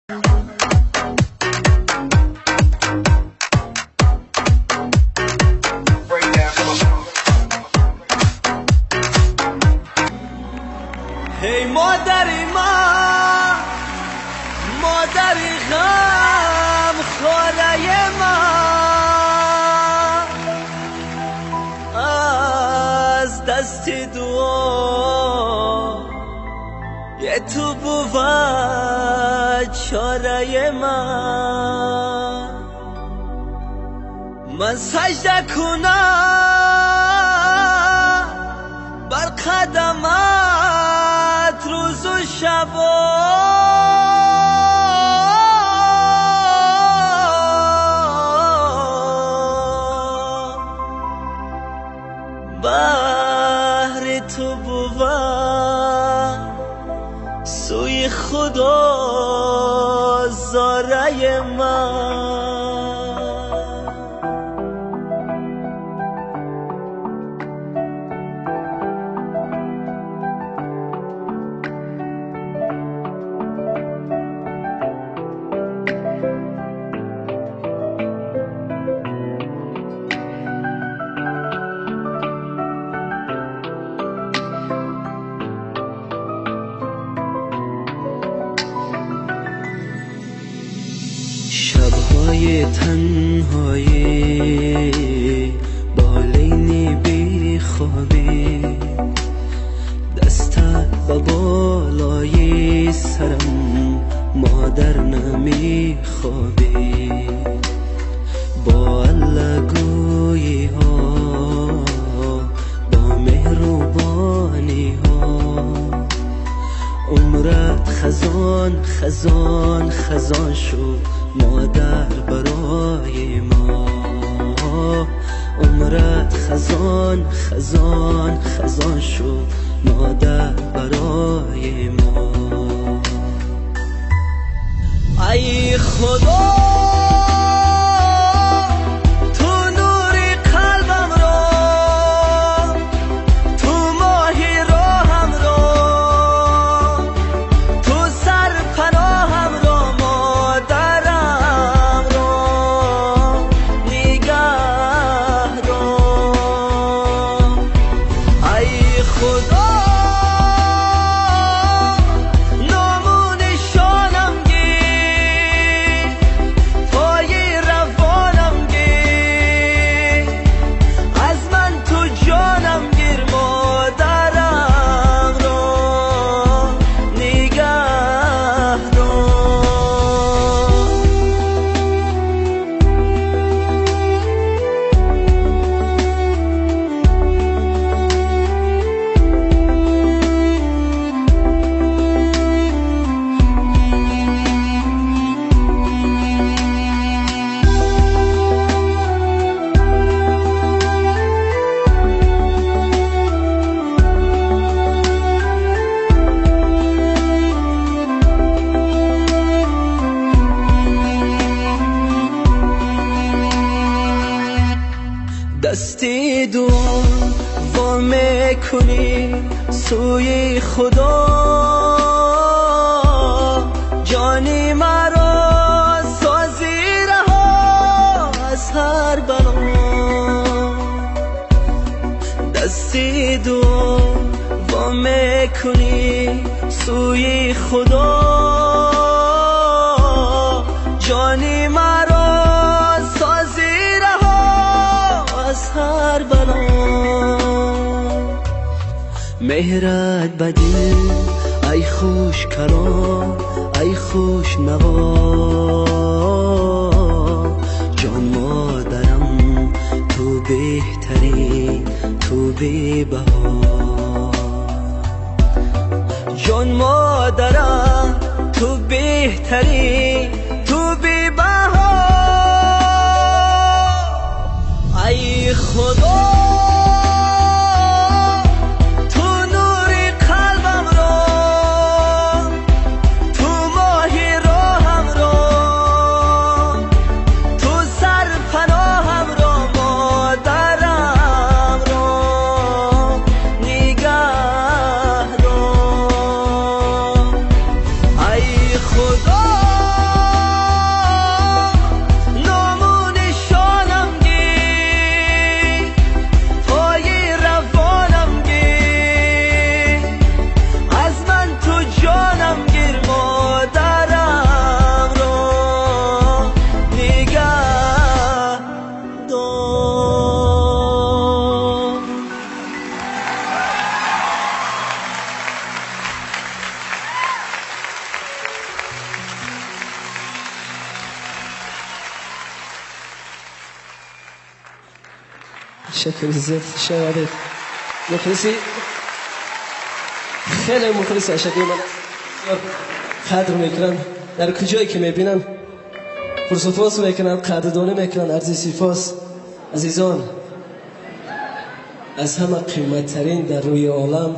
Эй модари ман, модари ғамхораи ман, аз дасти дуо ту бувад чораи ман. Ман сажда кунам бар қадамат рӯзу шабо, баҳри ту бувад сӯи Худо зораи ман. Шабҳои танҳоӣ, болини бехобӣ, дастат ба болои сарам, модар, намехобӣ. Бо аллагӯиҳо, бо меҳрубониҳо, умрат хазон, хазон, хазон шуд, модар, барои мо. Умрат хазон, хазон, хазон шуд, модар, барои мо. Ай Худо, ту нури қалбамро, ту моҳи роҳамро, ту сарпаноҳамро, модарамро нигаҳ дор. Ай Худо, ному нишонам гир, пои равонам гир, аз ман ту ҷонам гир, модарамро нигаҳ дор. Дасти дуо во мекунӣ сӯи Худо, ҷони маро созӣ раҳо аз ҳар бало. Дасти дуо во мекунӣ сӯи Худо, ҷони маро созӣ раҳо аз ҳар бало. Меҳрат ба дил, ай хуш калом, ай хуш наво, ҷон модарам, ту беҳтарин, ту бебаҳо. Ҷон модарам, ту беҳтарин, ту бебаҳо. Ай Худо, ту нури қалбамро, ту моҳи роҳамро, ту сарпаноҳамро, модарамро нигаҳ дор. Ай Худо. Ташаккури зиёд, хуш омадед. Мухлиси хеле мухлиси ашаддии ман бисёр қадр мекунанд. Дар куҷое ки мебинанд пурсупос мекунанд, қадрдонӣ мекунанд, арзи сипос. Азизон, аз ҳама қиматтарин дар рӯи олам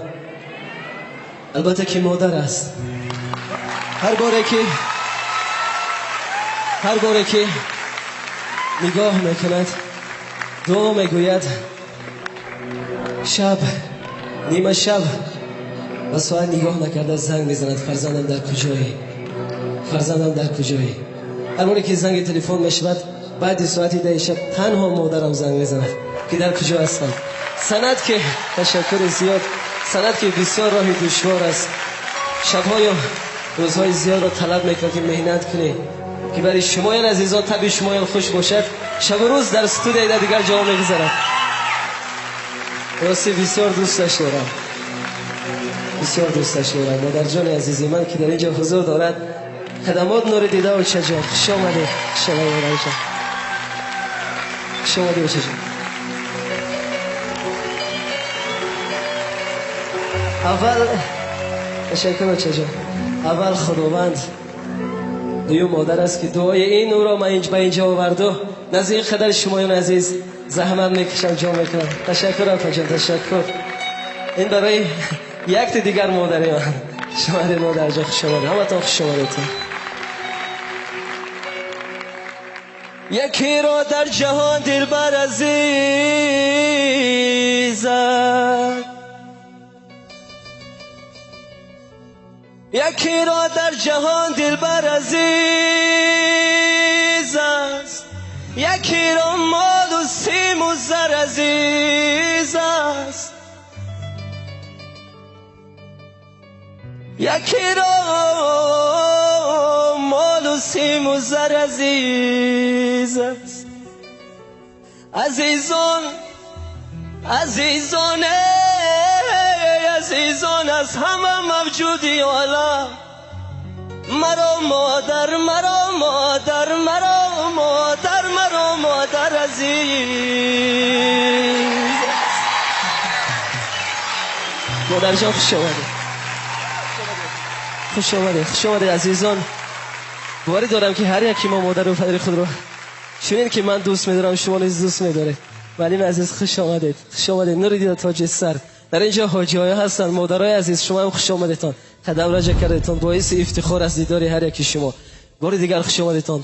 албатта ки модар аст. Ҳар боре ки нигоҳ мекунад, дуо мегӯяд, шаб, нима шаб ба соат нигоҳ накарда занг мезанад: фарзандам дар куҷое? Фарзандам дар куҷое? Ҳар боре ки занги телефон мешавад, баъди соати 10 шаб танҳо модарам занг мезанад ки дар куҷо ҳастам. Санад ки ташаккури зиёд, санад ки бисёр роҳи душвор аст, шабҳою рӯзҳои зиёдро талаб мекунад ки меҳнат кунӣ, ки барои шумоён азизон таби шумоён хуш бошад. Шабу рӯз дар студия дар дигар ҷо мегузарад. Рости бисёр дӯсташ дорам, бисёр дӯсташ дорам. Модарҷони азизи ман ки дар ин ҷо ҳузур дорад, хадамот нури дида. Очаҷон, хуш омадед. Хуш омадед, модарҷон. Хуш омадед, очаҷон. Аввал ташаккур, очаҷон. Аввал Худованд, дуюм модар аст ки дуои ин ӯро ман ба инҷо оварду. Назди ин қадар шумоён азиз заҳмат мекашам, ҷо мекунам. Ташаккур, апаҷон, ташаккур. Ин барои якти дигар модари ман. Хуш омадед, модарҷон, хуш омадед. Ҳаматон хуш омадедтон. Якеро дар ҷаҳон дилбар азиз аст, якеро дар ҷаҳон дилбар азиз аст, якеро молу симу зар азиз аст, якеро молу симу зар азиз аст. Азизон, азизон, азизон, аз ҳама мавҷуди олам маро модар, маро модар, маро модар, маро модар азиз. Модарҷон, хуш омадед, хуш омадед, хуш омадед, азизон. Боварӣ дорам ки ҳар яки мо модару падари худро чунин ки ман дӯст медорам, шумо низ дӯст медоред. Муаллими азиз, хуш омадед, хуш омадед. Нури дида, тоҷи сар. Дар ин ҷо ҳоҷиҳо ҳастанд, модарои азиз, шумо ҳам хуш омадетон, қадам раҷа кардетон. Боиси ифтихор аст дидори ҳар яки шумо. Бори дигар хуш омадетон.